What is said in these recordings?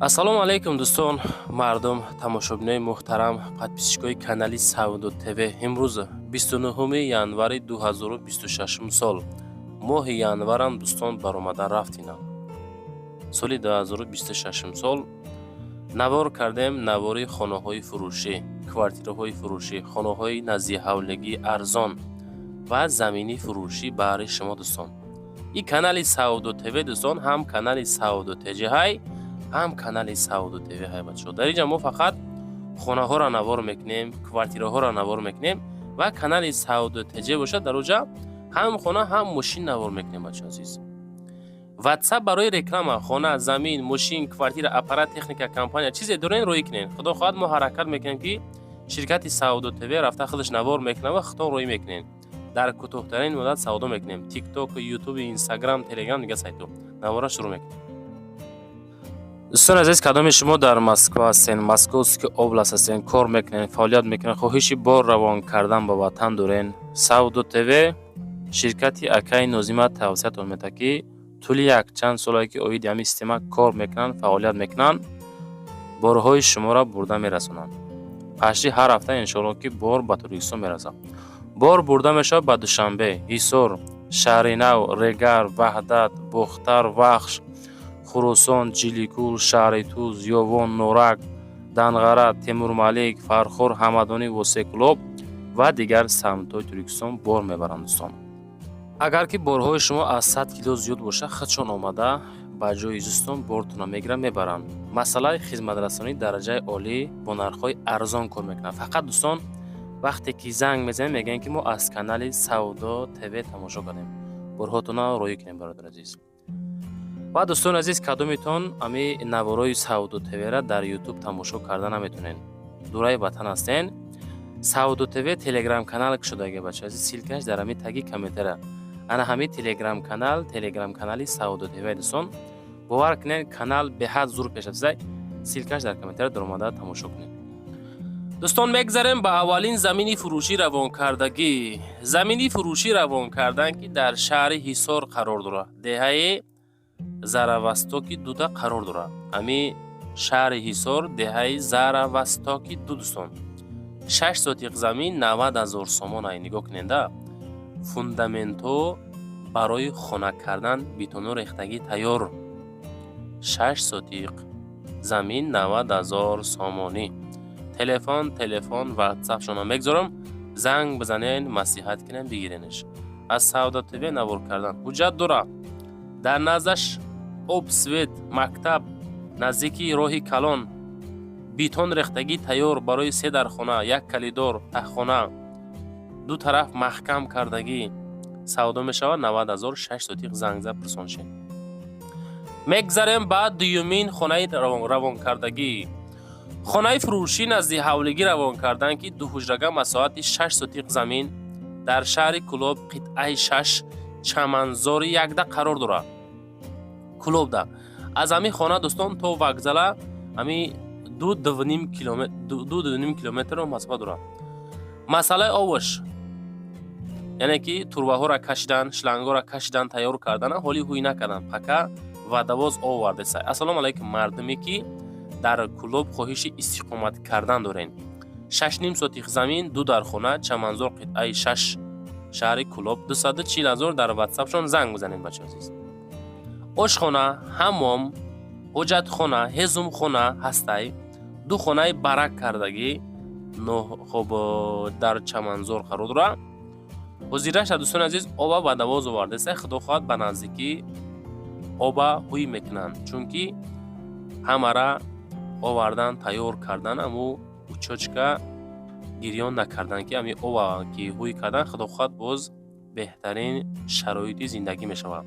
Ассалому алайкум, дӯстон, мардум, тамошобинои муҳтарам, подписчикои канали Савдо ТВ. Имрӯз 29 январи 2026 сол. Моҳи январам, дӯстон, баромада рафтинам. Соли 2026 сол навор кардем, навори хонаҳои фурӯшӣ, квартираҳои фурӯшӣ, хонаҳои наздиҳавлигӣ арзон ва замини фурӯшӣ баҳри шумо, дӯстон. Ин канали Савдо ТВ, дӯстон, ҳам канали Савдо ТЖ ҳай, ҳам канали Савдо ТВ ҳай, бачаҳо. Дар инҷа мо фақат хонаҳоро навор мекунем, квартираҳоро навор мекунем ва канали Савдо ТЖ бошад, дар оҷа ҳам хона, ҳам мошин навор мекунем, бачаҳо азиз. Ватсап барои реклама, хона, замин, мошин, квартира, аппарат, техника, компания, чизе дорен, роӣ кунен. Худо хоҳад, мо ҳаракат мекунем, ки ширкати Савдо ТВ рафта худаш навор мекунад ва худтон роӣ мекунен. Дар кӯтоҳтарин муддат савдо мекунем. Тикток, Ютуб, Инстаграм, Телеграм, дигар сайтҳо навора шурӯъ мекунем. Дӯстони азиз, кадоми шумо дар Москва ҳастен, Московский область ҳастен, кор мекунен, фаъолият мекунен, хоҳиши бор равон кардан ба ватан дорен, Савдо ТВ, ширкати акаи Нозима тавсиятон медиҳад, ки тӯли якчанд солае ки оиди ҳамин система кор мекунанд, фаъолият мекунанд, борҳои шуморо бурда мерасонанд. Пашти ҳар ҳафта, иншоалло, ки бор ба Тоҷикистон мерасад. Бор бурда мешавад ба Душанбе, Ҳисор, Шаҳринав, Регар, Ваҳдат, Бохтар, Вахш, Хуросон, Ҷиликул, шаҳри Туз, Ёвон, Норак, Данғара, Темурмалик, Фархор, Ҳамадонӣ, Восеъ, Кӯлоб ва дигар самтҳои Тоҷикистон бор мебаранд, дӯстон. Агар ки борҳои шумо аз 100 кило зиёд бошад, худшон омада ба ҷои зистон бортонро мегиранд, мебаранд. Масъалаи хизматрасонии дараҷаи олӣ, бо нархҳои арзон кор мекунанд. Фақат, дӯстон, вақте ки занг мезанем, мегӯем, ки мо аз канали Савдо ТВ тамошо кардем, борҳотонро роӣ кунем, бародари азиз. Ва, дӯстони азиз, кадомитон ами наворои Савдо ТВра дар Ютуб тамошо карда наметонен, дураи ватан ҳастен, Савдо ТВ Телеграм канал кушодаги, бача азиз, ссылкаш дар ҳами таги комментара. Ана ҳами Телеграм канал, Телеграм канали Савдо ТВ. Дӯстон, бовар кунед, канал беҳад зур пешрафтида. Ссылкаш дар комментара, даромада тамошо кунед. Дӯстон, мегзарем ба аввалин замини фурӯшӣ равонкардагӣ. Замини фурӯшӣ равон кардан, ки дар шаҳри Ҳисор қарор дорад, деҳаи Заравостоки дуда қарор дорад. Ҳами шаҳри Ҳисор, деҳаи Заравостоки ду, дӯстон, 6 сотиқ замин 90 000 сомон ай. Нигоҳ куненда, фундаментҳо барои хона кардан, бетону рехтагӣ тайёр. 6 сотиқ замин 90 000 сомонӣ. Телефон, ватсапшона мегзорам, занг бизанен, маслиҳат кунем, бигиренеш. Аз Савдо ТВ навор кардан. Ҳуҷҷат дора, дар наздаш об, свет, мактаб, наздики роҳи калон, бетон рехтагӣ тайёр барои се дархона, як коридор, таҳхона, ду тараф маҳкам кардагӣ. Савдо мешавад 90 000, 6 сотиқ. Зангза пурсоншем. Мегзарем ба дуюмин хонаи равонкардагӣ. Хонаи фурӯшӣ назди ҳавлигӣ равон кардан, ки дуҳуҷрага, масоҳати 6 сотиқ замин, дар шаҳри Кӯлоб, қитъаи шаш, Чаманзори якда қарор дорад. Кӯлобда аз ҳамин хона, дӯстон, то вокзала ҳами 2-2.5 километрро масофа дорад. Масъалаи обош, яъне ки турбаҳоро кашидан, шлангҳоро кашидан, тайёр кардана, ҳоли ҳуй накардан, пока водовоз овардеса. Ассалому алайкум, мардуме ки дар Кӯлоб хоҳиши истиқомат кардан дорен. 6.5 сотих замин, ду дархона, Чаманзор, қитъаи шаш, шаҳри Кӯлоб, 240 000. Дар ватсапшон занг бизанед, бача азиз. Ошхона, ҳаммом, ҳоҷатхона, ҳезумхона ҳастай. Ду хонаи барак кардагӣ, хоб, дар Чаманзор қарор дорад. Ҳозираша, дӯстони азиз, оба водовоз овардеса. Худо хоҳад, ба наздикӣ оба ҳуй мекунанд, чунки ҳамара овардан, тайёр кардан, аму учётчика гирён накардан, ки ами оба ки ҳуй кардан, худо хоҳад, боз беҳтарин шароити зиндагӣ мешавад.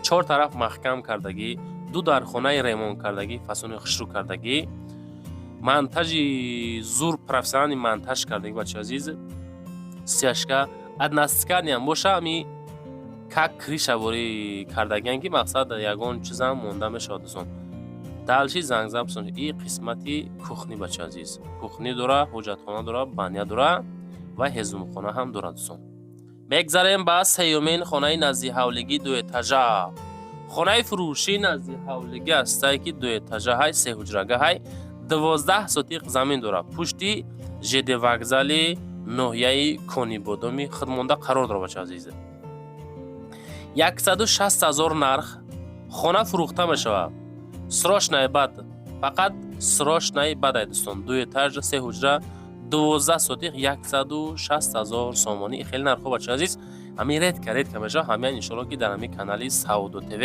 Чор тараф маҳкам кардагӣ, ду дархонаи ремонт кардагӣ, фасони хушрӯ кардагӣ, монтажи зур, профессиональный монтаж кардагӣ, бача азиз. Стяжка односкатниам боша, ами как крышаворӣ кардагиан, ки мақсад ягон чизам монда мешавад, дӯстон. Дальше зангза пурсон. И қисмати кухни, бача азиз, кухни дора, ҳоҷатхона дора, баня дора ва ҳезумхона ҳам дорад. Дӯстон, мегзарем ба сеюмин хонаи наздиҳавлигӣ, дуэтажа. Хонаи фурӯшӣ назди ҳавлигӣ ҳастае, ки дуэтажаҳай, сеҳуҷрагаҳай, 12 сотиқ замин дорад. Пушти ЖД вокзали ноҳияи Конибодоми худмонда қарор дорад, бача азиз. 160 000 нарх, хона фурӯхта мешавад. Срочный бад, фақат срочный бадай, дӯстон. Ду этаж, се ҳуҷра, 12 сотиқ, 160 000 сомонӣ. Хеле нархҳо, бача азиз, ҳамин редко редко мешавад. Ҳамин иншоалло, ки дар ҳамин канали Савдо ТВ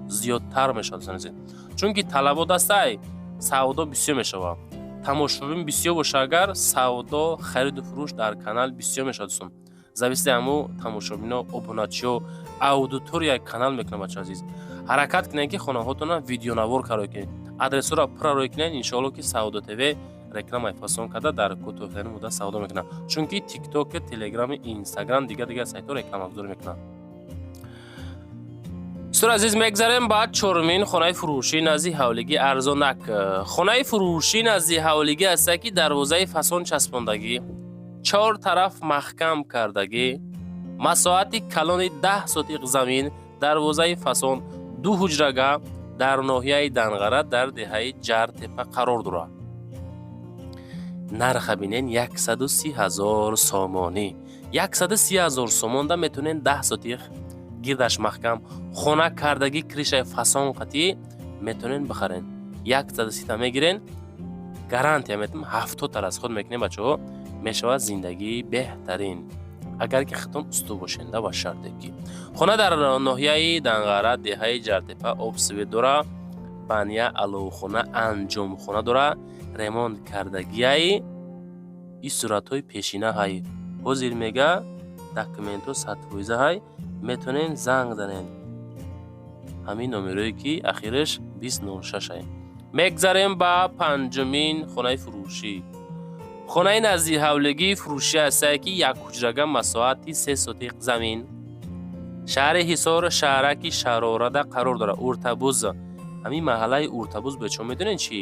зиёдтар мешавад, дӯстони азиз, чунки талабот ҳастай, савдо бисёр мешавад. Тамошобин бисёр боша агар, савдо, хариду фурӯш дар канал бисёр мешавад, дӯстон. Зависит ҳаму тамошобино, обуначиҳо, аудиторияи канал мекунад. Бача азиз, ҳаракат кунед, ки хонаҳотона видеонавор каро кунед, адресҳоро пурра рӯй кунед. Иншоалло, ки Савдо ТВ рекламаи фасон карда, дар кӯтоҳтарин муддат савдо мекунад, чунки Тикток, Телеграми, Инстаграм, дигар дигар сайтҳо рекламагузорӣ мекунанд. Дӯстони азиз, мегзарем ба чорумин хонаи фурӯшӣ назди ҳавлигӣ арзонак. Хонаи фурӯшӣ назди ҳавлигӣ ҳаста, ки дарвозаи фасон часпондагӣ, чор тараф маҳкам кардагӣ, масоҳати калони 10 сотиқ замин, дарвозаи фасон, ду ҳуҷрага, дар ноҳияи Данғара, дар деҳаи Ҷартепа қарор дорад. Нарха бинен: 130 000 сомонӣ. 130 000 сомонда метавонен 10 сотиқ, гирдаш маҳкам, хона кардагӣ, крышаи фасон қатӣ метавонен бихарен. 130-та мегирен, гарантия метам, 70-та расход мекунем, бачаҳо, мешавад зиндагии беҳтарин, агар ки худтон усту бошенда, ба шарте ки хона дар ноҳияи Данғара, деҳаи Ҷартепа, об, свет дора, баня, аловхона, анҷомхона дора, ремонт кардагиай. И суратҳои пешина ҳай, ҳозир мега документҳо 100% ҳай. Метавонен занг занен ҳамин номерое, ки ахираш 2006 ай. Мегзарем ба панҷумин хонаи фурӯшӣ. Хонаи назди ҳавлигии фурӯшӣ ҳастае, ки якҳуҷрага, масоҳати 3 сотиқ замин, шаҳри Ҳисор, шаҳраки Шарорада қарор дорад. Уртабуз, ҳамин маҳаллаи Уртабуз, бечо, медонед чӣ?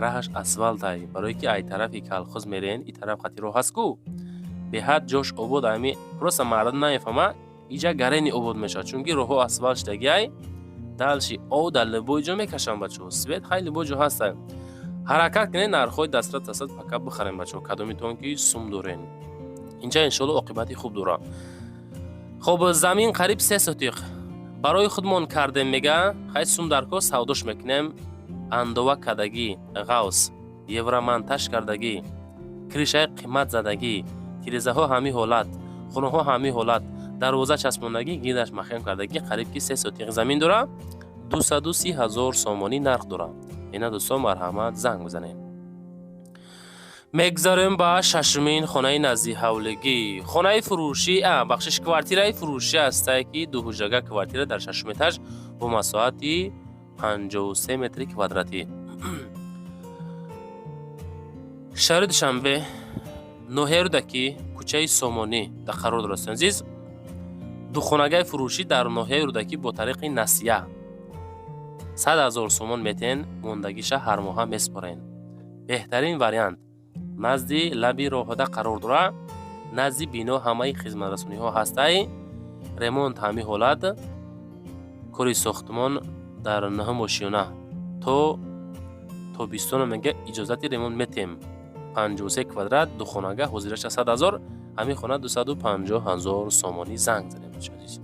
Раҳаш асфалтай, барое ки ай тарафи Калхоз мерен, и тараф қати роҳ ҳаст ку, беҳад ҷош обод. Ами просто мардум намефаҳма, иҷа гарени обод мешавад, чунки роҳҳо асфалт шудагиай. Дальше об дар любой ҷо мекашанд, бачаҳо, свет хай любой ҷо ҳастай. Ҳаракат кунед, нархҳои дастрас астад, пока бихарем, бачаҳо, кадомитон ки сум дорен. Инҷа иншоалло оқибати хуб дорад. Хоб, замин қариб 3 сотиқ, барои худмон кардем, мега, хай сум дар кор, савдош мекунем. Андова кардагӣ, ғавс евромонтаж кардагӣ, крышаи қимат задагӣ, тирезаҳо ҳамин ҳолат, хонаҳо ҳамин ҳолат, дарвоза часпондагӣ, гирдаш маҳкам кардагӣ, қариб ки 3 сотиқ замин дорад, 230 000 сомонӣ нарх дорад. Ина, дӯстон, марҳамат, занг бизанед. Мегзарем ба шашумин хонаи назди ҳавлигӣ. Хонаи фурӯшӣ, бахшиш, квартираи фурӯшӣ ҳастае, ки дуҳуҷрага квартира дар шашум этаж бо масоҳати 53 метри квадратӣ, шаҳри Душанбе, ноҳияи Рӯдакӣ, кӯчаи Сомонӣ дар қарор дорад. Азиз, духонагаи фурӯшӣ дар ноҳияи Рӯдакӣ бо тариқи насия 100 000 сомон метен, мондагиша ҳар моҳа меспорен. Беҳтарин вариант. Назди лаби роҳода қарор дорад, назди бино ҳамаи хизматрасониҳо ҳастай, ремонт ҳамин ҳолат, кори сохтмон дар нӯҳум ошёна то тобистона, мега, иҷозати ремонт метем. 53 квадрат, духонага, ҳозираша 100 000, ҳамин хона 250 000 сомонӣ. Занг занем, бачаазиз.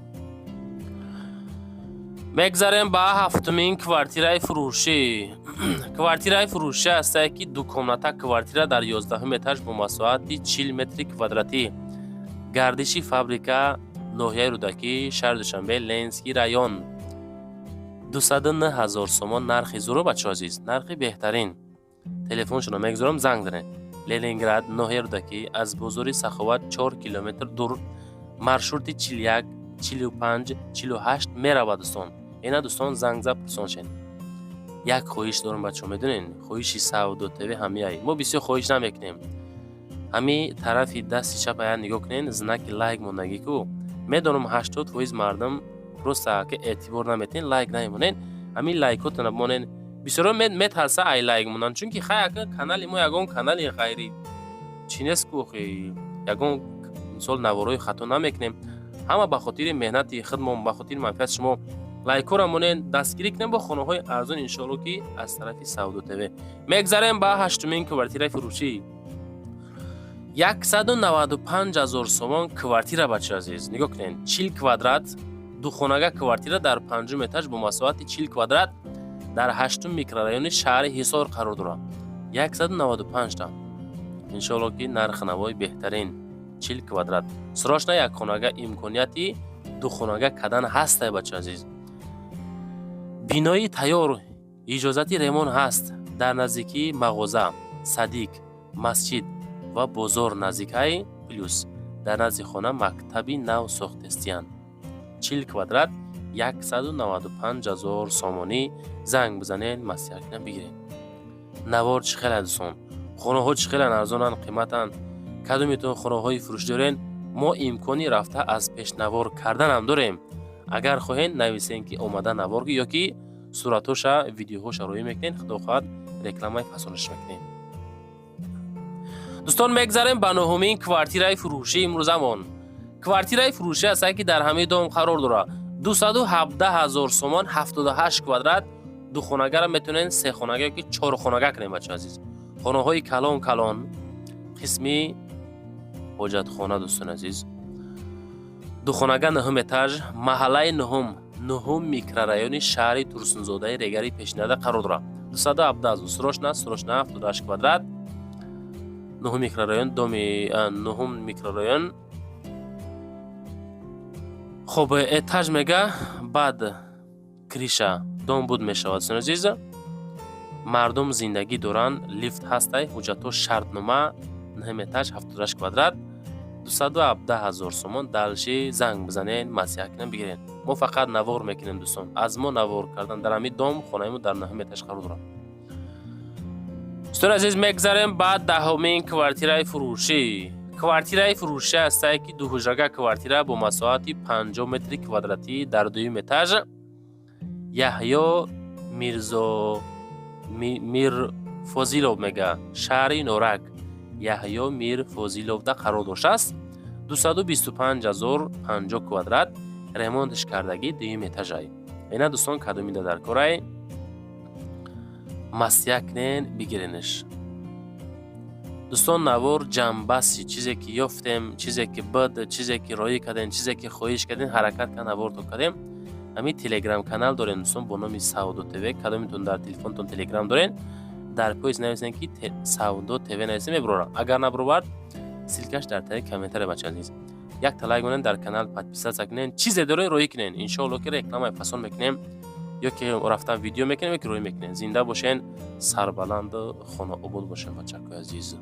Мегзарем ба ҳафтумин квартираи фурӯшӣ. Квартираи фурӯшӣ ҳастае, ки дукомната квартира дар 11-ум этаж бо масоҳати 40 метри квадратӣ, гардиши фабрика, ноҳияи Рӯдакӣ, шаҳри Душанбе, Ленинский район, 209 000 сомон нархи зуро, бачаҳо азиз, нархи беҳтарин. Телефоншонро мегузорам, занг занед. Ленинград, ноҳияи Рӯдакӣ, аз бозори Саховат 4 километр дур, маршрути 41, 45, 48 меравад, дӯстон. Ина, дӯстон, занг зад, пурсон шед. Як хоҳиш дорам, бачаҳо, медонен, хоҳиши Савдо ТВ ҳамияй. Мо бисёр хоҳиш намекунем. Ҳами тарафи дасти чап ая нигоҳ кунен, знаки лайк мондагӣ ку. Медонам, 80% мардум просто ки эътибор наметен, лайк намемонен. Ҳамин лайкотона бимонен. Бисёро метарса ай лайк мондан, чунки хай ака канали мо ягон канали ғайри чӣ нест ку, ягон мисол наворҳои хато намекунем. Ҳама ба хотири меҳнати худмон, ба хотири манфиати шумо. Лайкора монен, дастгирӣ кунем бо хонаҳои арзон, иншоалло, ки аз тарафи Савдо ТВ. Мегзарем ба ҳаштумин квартираи фурӯшӣ. 195 000 сомон квартира. Бача азиз, нигоҳ кунед, 40 квадрат, духонага квартира дар панҷум этаж бо масоҳати 40 квадрат дар ҳаштум микрорайони шаҳри Ҳисор қарор дорад. 195 та, иншоалло, ки нархи навои беҳтарин. 40 квадрат, срочно якхонага, имконияти духонага кардан ҳастай. Бача азиз, бинои тайёр, иҷозати ремонт ҳаст. Дар наздикии мағоза, садик, масҷид ва бозор наздикай, плюс дар назди хона мактаби нав сохтестиянд. 40 квадрат, 195 000 сомонӣ. Занг бизанед, маслиҳат кунам, бигиред. Навор чӣ хеле, дӯстон? Хонаҳо чӣ хеле арзонанд, қиматанд? Кадометон хонаҳои фурӯш дорен? Мо имкони рафта аз пешнавор карданам дорем. Агар хоҳед, нависен, ки омада навор ё ки суратҳоша, видеоҳоша роӣ мекунед. Худо хоҳад, рекламаи фасонаш мекунем. Дӯстон, мегзарем ба нуҳумин квартираи фурӯшии имрӯзамон. Квартираи фурӯшӣ ҳастае, ки дар ҳамаи дом қарор дорад. 217 000 сомон, 78 квадрат, духонагара метавонед сехонага ёки чорхонага кунем. Бача азиз, хонаҳои калон калон, қисми ҳоҷатхона. Дӯстони азиз, духонага, нуҳум этаж, маҳаллаи нуҳум, нуҳум микрорайони шаҳри Турсунзодаи Регари пешинада қарор дорад. 217 000, срочно, срочно, 78 квадрат, нуҳум микрорайон, доми нуҳум микрорайон. Хоб, этаж мега, баъд крыша дом буд мешавад. Дӯстони азиз, мардум зиндагӣ доранд, лифт ҳастай, ҳуҷҷатҳо, шартнома. Нуҳум этаж, 78 квадрат, 217 000 сомон. Дальше занг бизанед, маслиҳат кунем, бигиред. Мо фақат навор мекунем, дӯстон. Аз мо навор кардан дар ҳамин дом, хонаи мо дар нуҳум этаж қарор дорад. Дӯстони азиз, мегзарем ба даҳумин квартираи фурӯшӣ. Квартираи фурӯшӣ ҳастае, ки дуҳуҷрага квартира бо масоҳати 50 метри квадратӣ дар дуюм этаж, Яҳё Мирзо Мирфозилов мега, шаҳри Норак, Яҳё Мирфозиловда қарор доштааст. 225 000, 50 квадрат, ремонтш кардагӣ, дуюм этажай. Ина, дӯстон, кадомида дар корай, маслиҳат кунен, бигиренш. Дӯстон, навор ҷамъбасти чизе ки ёфтем, чизе ки буд, чизе ки роӣ кардем, чизе ки хоҳиш кардем, ҳаракат кар наворто кардем. Ҳамин Телеграм канал дорем, дӯстон, бо номи Савдо ТВ. Кадомитон дар телефонтон Телеграм дорен, дар поиск нависен, ки Савдо ТВ нависен, мебурорам. Агар набуровард, ссылкаш дар тари комментария. Бача азиз, якта лайк монен, дар канал подписаться кунен. Чизе дорен, роӣ кунен. Иншоалло, ки рекламаи фасон мекунем ё ки рафтан видео мекунем, ё ки роӣ мекунем. Зинда бошен, сарбаланду хонаобод бошен, бачакои азиз.